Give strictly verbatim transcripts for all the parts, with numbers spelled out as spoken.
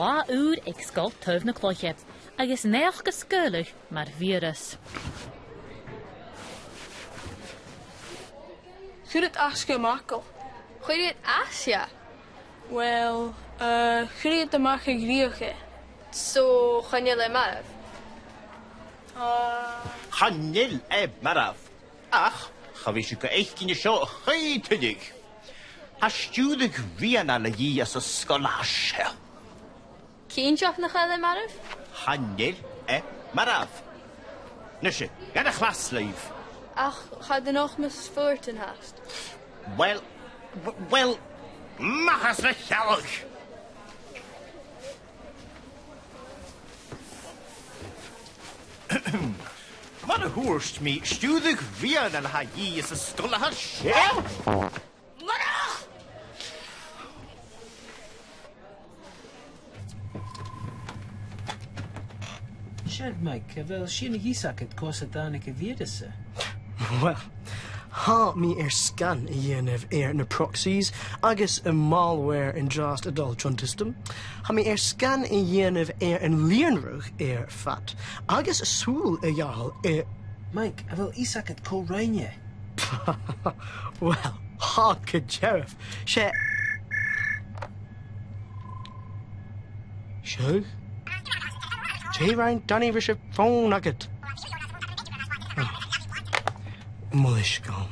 Latha ùr aig Sgoil Taobh na Cloiche, agus naidheachd a' sgaoileadh mar bhìoras. Chuir iad aisge am facal. Chuir iad aisge? Well, uh, chuir iad a-mach a' ghrìoch e. So, chan eil e marbh? Uh, chan eil e marbh. Ach, cha bhi sibh ga fhaicinn an seo a-chaoidh tuilleadh. Tha stiùireadh rianail a dhìth anns an sgoil a tha seo. Cinnteach nach eil e marbh? Chan eil e marbh. Nise, gu na chlas leibh. Ach cha do nochd Miss Fullerton fhathast. Well, w-, well, a-mach às mo shealladh! Mar a thuirt mi, stiùireadh rianail a tha a dhìth anns an sgoil a tha seo. Seadh, Mike, a bheil sìon a dh'fhios agad cò às a thàinig am bhìoras? Well, tha mi air sgan a dhèanamh air na proxies agus am malware an-dràsta a' dol tron t-siostam. Tha mi air sgan a dhèanamh air an lìonra air fad, agus sùil a ghabhail air... Mike, a bheil fhios agad cò rinn e? Well, tha gu dearbh. 'S e... Seadh? Dè rinn Danny ris a' fòn agad? Ah. Molaidh sgàil.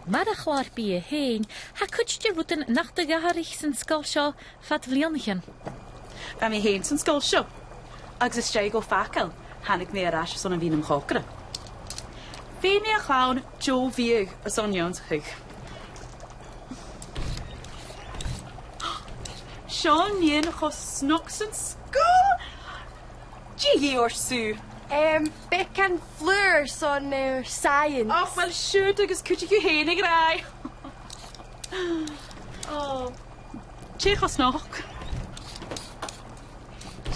Mar a' chlàr-bìdh fhèin, tha cuid de rudan nach do dh'atharraich san sgoil seo fad bhliadhnaichean. Bha mi fhèin san sgoil seo, agus às dèidh dhomh fàgail, thàinig mi air ais airson a bhith nam chòmhradh. Feumaidh a' chlann deagh bhiadh airson ionnsachadh. Seo nighean cho snog san sgoil! Dè dh'iarr sibh? Em, beagan flùr airson, eh, science. Och, uill, siuthad agus cuidich thu fhèin, a ghràidh. Oh. Dè cho snog?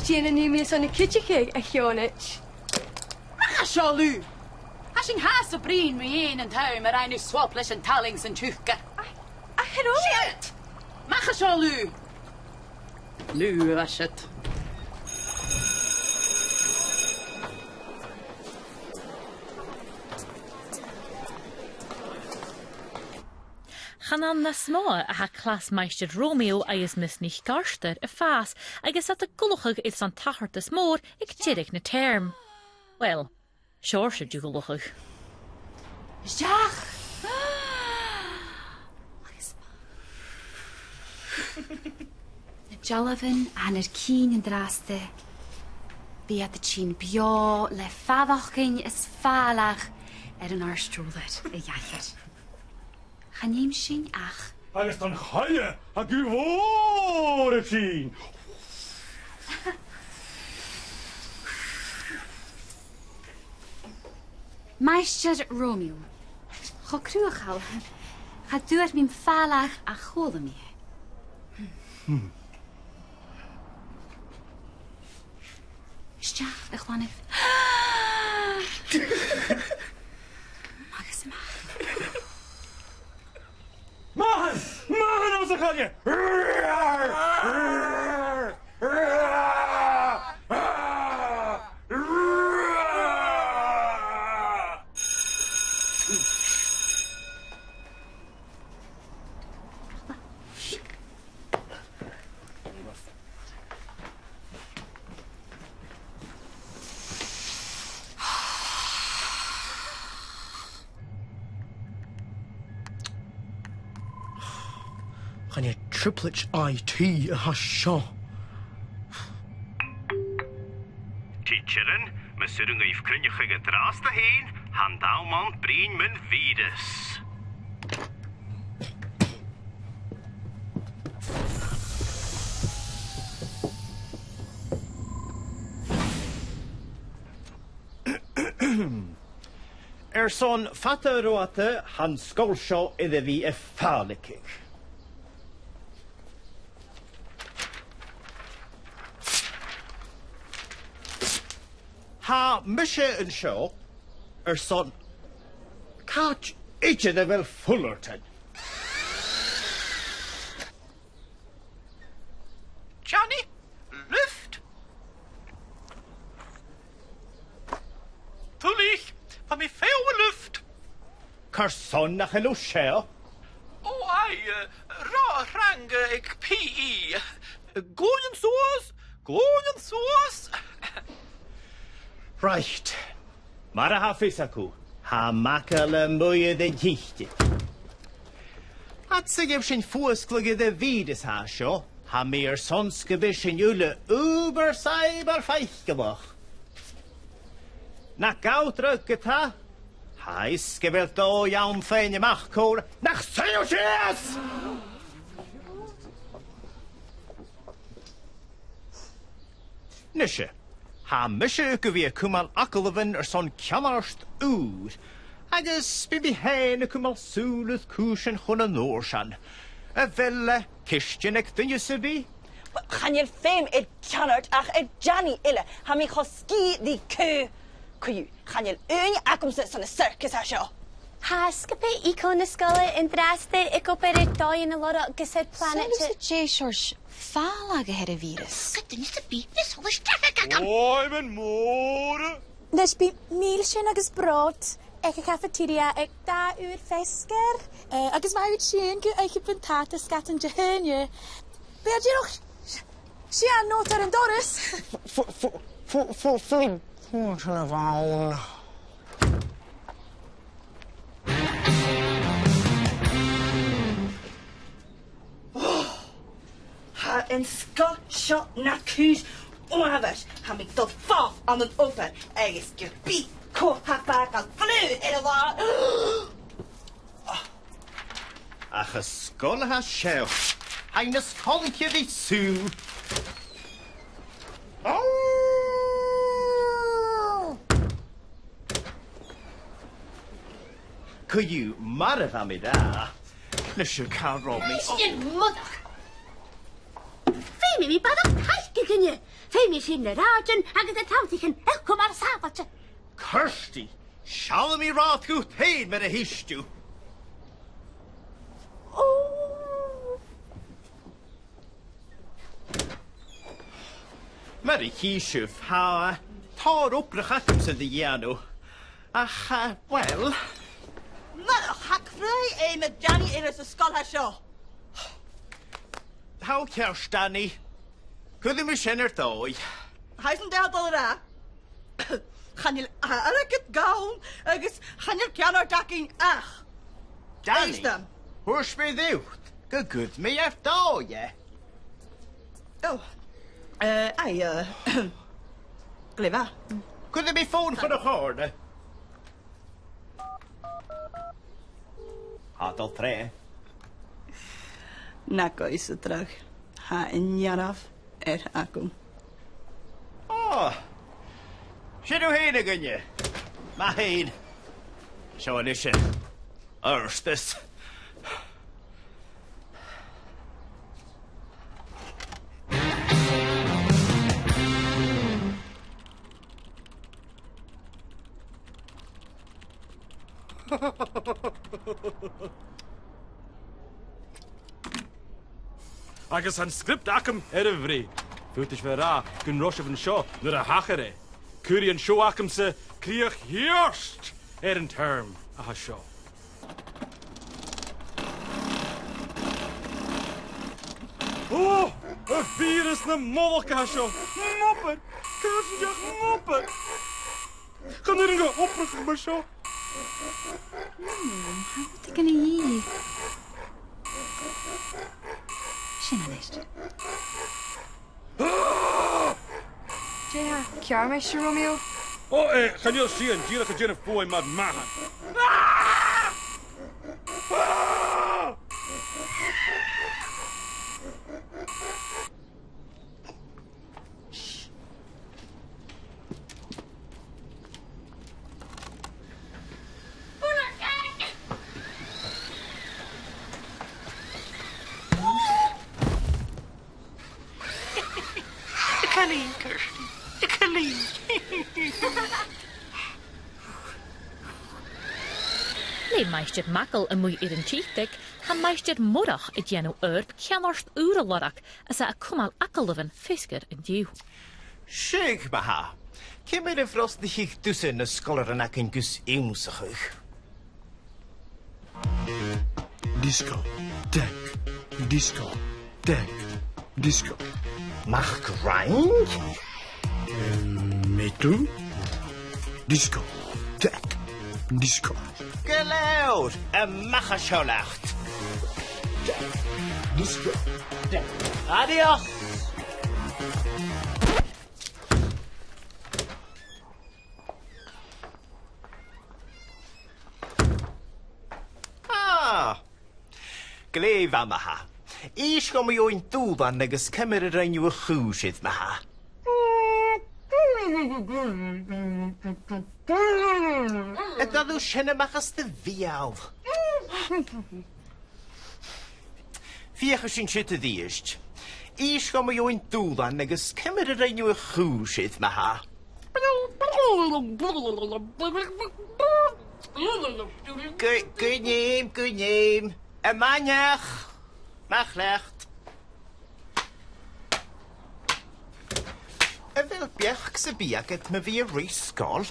Dè na nì mi airson a cuideachadh, a Sheonaid? Mach à seo, Lou! Tha sinn fhathast a' bruidhinn mu dheidhinn an t-àm a rinn thu swap leis an tallainn san t-succar. A, a Sheonaid! Siuthad! Mach à seo, Lou! Lou a bha siud. Chan ann nas motha a tha clas Maighstir Romeo agus Miss NicArtair a' fàs, agus iad ag ullachadh airson tachartas mòr aig deireadh na teirm. Uill, seòrsa de dh'ullachadh. A-steach! Agus na dealbhan a th' ann air cinn an-dràsta, bidh iad a' tighinn beò le faireachdainn is fàileadh air an àrd-ùrlar a dh'aithghearr. Chan fheum sinn ach... Agus tha an coille agaibh mòr a' tighinn. Maighstir Romeo, cho cruthachail, cha d' fhuair mi am fàileadh ach chuala mi e. Hmm. A-steach, a chlann. Agus a-mach. Mathan! Mathan os a' choille! Chan e trioblaid I T a tha seo. Tidsearan, mas urrainn dhuibh cruinneachadh an-dràsta fhèin, tha an t-àm ann bruidhinn mun bhìoras. Airson fada ro fhada, tha an sgoil seo air a bhith a' fàilligeadh. Tha mise an seo airson... Càit Idir a bheil Fullerton? Johnny, lift! Tuilleadh, tha mi feumail lift! Carson nach eil thu seo? Ò, aidh, eh, robh trang, eh, aig P E. Glùinean suas, glùinean suas. Right. Mar a tha fios agaibh, tha macalla muigh air an t-sìde. Fhad 's a gheibh sinn fuasgladh air a' bhìoras a tha seo, tha mi airson 's gum bi sinn uile uabhasach faiceallach. Nach gabh dragh ge-tà? Tha fhios gu bheil dòigh ann faighinn a-mach cò... Nach suidh thu sìos! Nise, tha mise gu bhith a' cumail agallamhan airson ceannard ùr, agus bidh mi fhèin a' cumail sùil air cùisean chun an uair sin. A bheil, eh, ceistean aig duine sam bith? Chan eil feum air ceannard ach air Johnny uile. Tha mi cho sgìth ri cù. Co-dhiù, chan eil ùine agamsa son an circus a tha seo. Tha sgioba eco na sgoile an-dràsta ag obair air dòigh a lorg gus ar plana... Saoil thusa dè seòrsa fàileadh a th' air a' bhìoras. Gu duine sam bith, bidh solais dearg agam. Ò, man mòr! Leis bidh mìlsean agus brot aig a' chafeteria aig dà uair feasgar, eh, agus ma tha thu a' tighinn gu oidhche buntàta Sgadain Dihaoine, bidh e dìreach sìon nota air an doras. Fu-, fu-, fu-, fu-, fuil, fuil a bh' ann. Ò, tha an sgoil seo na cùis uabhasach. Tha mi a' dol fodha ann an obair agus ge bith cò tha fàgail flùr air an là. Ach an sgoil a tha seo, tha e nas coltaiche ri sùgh. Co-dhiù, mar a bha mi ag ràdh, leis an càr romhainn. Sin mudach! Feumaidh mi barrachd taic dhuinne! Feumaidh sinn na rathaidean agus na tramsaichean a chur mar sàbhailte. Kirsty, seallaidh mi ràdh dhut fhèin mar a thèid thu. Ò. Mar a chì sibh, tha tòrr obrach agamsa ri dhèanamh. Ach, eh, uill. Mura tachraidh e mu Danny air an sgoil seo. Tha ceart, Danny. Cuiridh mi sin air dòigh. Tha fhios agad dè tha dol a ràdh. Chan eil airgead gann agus chan eil ceannard againn ach... Danny, thuirt mi riut gun cuir mi air dòigh e. Ò, eh, aidh, eh, glè mhath. Cuiridh mi fòn chun a' chòrnair. Tha e a' dol troimhe. Na gabh sa dragh. Tha an dearbh air agam. Ò! Sin thu fhèin againne. Math fhèin. Seo a-nis an adhartas. Agus tha an script agam air a bhreith. Faodaidh sibh a ràdh gun robh sibh an seo nuair a thachair e. Cuiridh an seò agamsa crìoch cheart air an term a tha seo. Ò, a' bhìoras na molacha seo! An obair! Càit an deach an obair? Chan urrainn dhomh obrachadh mar seo. Hmm, tha rudeigin a dhìth. Sin a-nis. Dè tha ceàrr, Maighstir Romeo? Ò, eh, chan eil sìon, dìreach a' dèanamh fuaim mar mathan. A Cailín, Kirsty. A Cailín. Le Maighstir MacColla a-muigh air an t-sìde, tha Maighstir Moireach a' dèanamh oidhirp ceannard ùr a lorg, is e a' cumail agallamhan feasgar an-diugh. Seadh ma-thà. Ciamar a bhrosnaicheadh tusa na sgoilearan againn gus ionnsachadh? Disco, tech, disco, tech, disco. Mac Rang? Em, metal? Disco, tech, disco. Gu leòr, a-mach à seo leat. Disco, tech. Adios! Ah! Glè mhath ma-thà. Innis dhomh mu dheidhinn Dùbhlan agus ciamar a rinn thu a' chùis air ma-thà. An toir thu sin a-mach às do bheul? Feuchaidh sinn siud a-rithist. Innis dhomh mu dheidhinn Dùbhlan agus ciamar a rinn thu a' chùis air ma-thà. Gu, gu dearbh, gu dearbh. A-mach à seo. Mach leat. A bheil beachd sam bith agad mu bhith a' ruith sgoil?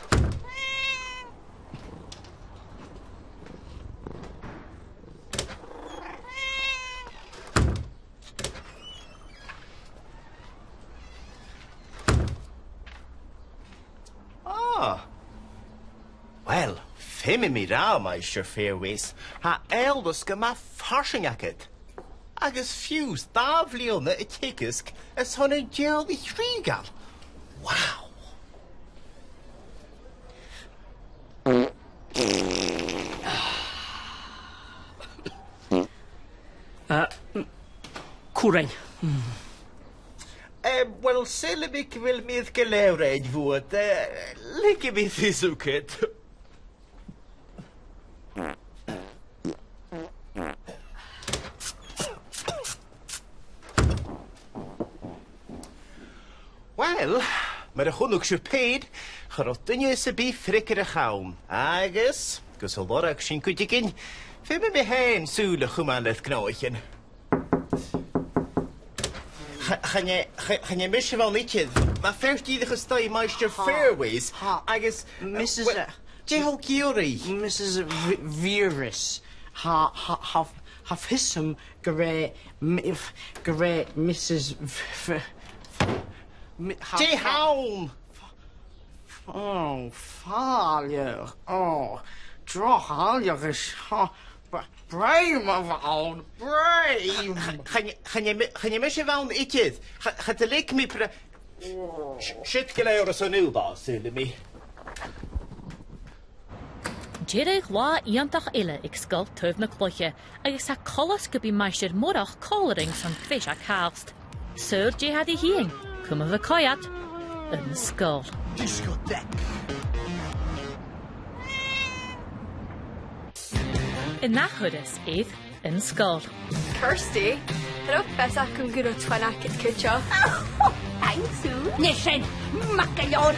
Ah. Uill, feumaidh mi ràdh, Maighstir Fairways, tha eòlas gu math farsaing agad. Agus fiù 's dà bhliadhna a' teagasg airson an Dèidh Rìoghail. Wow! Eh, m-, cùraim. Eh, uill, saoilidh mi gu bheil mi air gu leòr fhaighinn bhuat. Eh, leigidh mi fios thugad. Uill, mar a chunnaic sibh fhèin, cha robh duine sam bith freagarrach ann, agus, gus an lorg sinn cuideigin, feumaidh mi fhèin sùil a chumail air gnothaichean. Cha-, chan e, cha-, chan e mise a bh' ann idir. Bha fear dìreach a-staigh, Maighstir Fairways, agus, Missus, well, eh, dè tha thu ag iarraidh? Missus V-, Virus. Tha, tha, tha, tha fios agam gur e, mi-, gur e Missus V-, V-, V-, mi-, tha, dè th' ann? Ò, fàileadh. Ò, droch fhàileadh is, ò, b-, breum a bh' ann, breum. Chan, chan e mi-, chan e mise a bh' ann idir. Cha, cha do leig mi bre-, s-, siud gu leòr airson an-diugh, saoilidh mi. Deireadh latha iongantach eile aig Sgoil Taobh na Cloiche, agus tha coltas gum bi Maighstir Moireach còmhla rinn son greis a' chàs. Saoil dè tha ri thighinn, cumaibh a' coimhead, an sgoil. Discotheque. An ath thuras air An Sgoil. Kirsty, cha robh fios agam gun robh tuan agad cuideachd. Thanks, Sue. Nì sin, mac an leòid.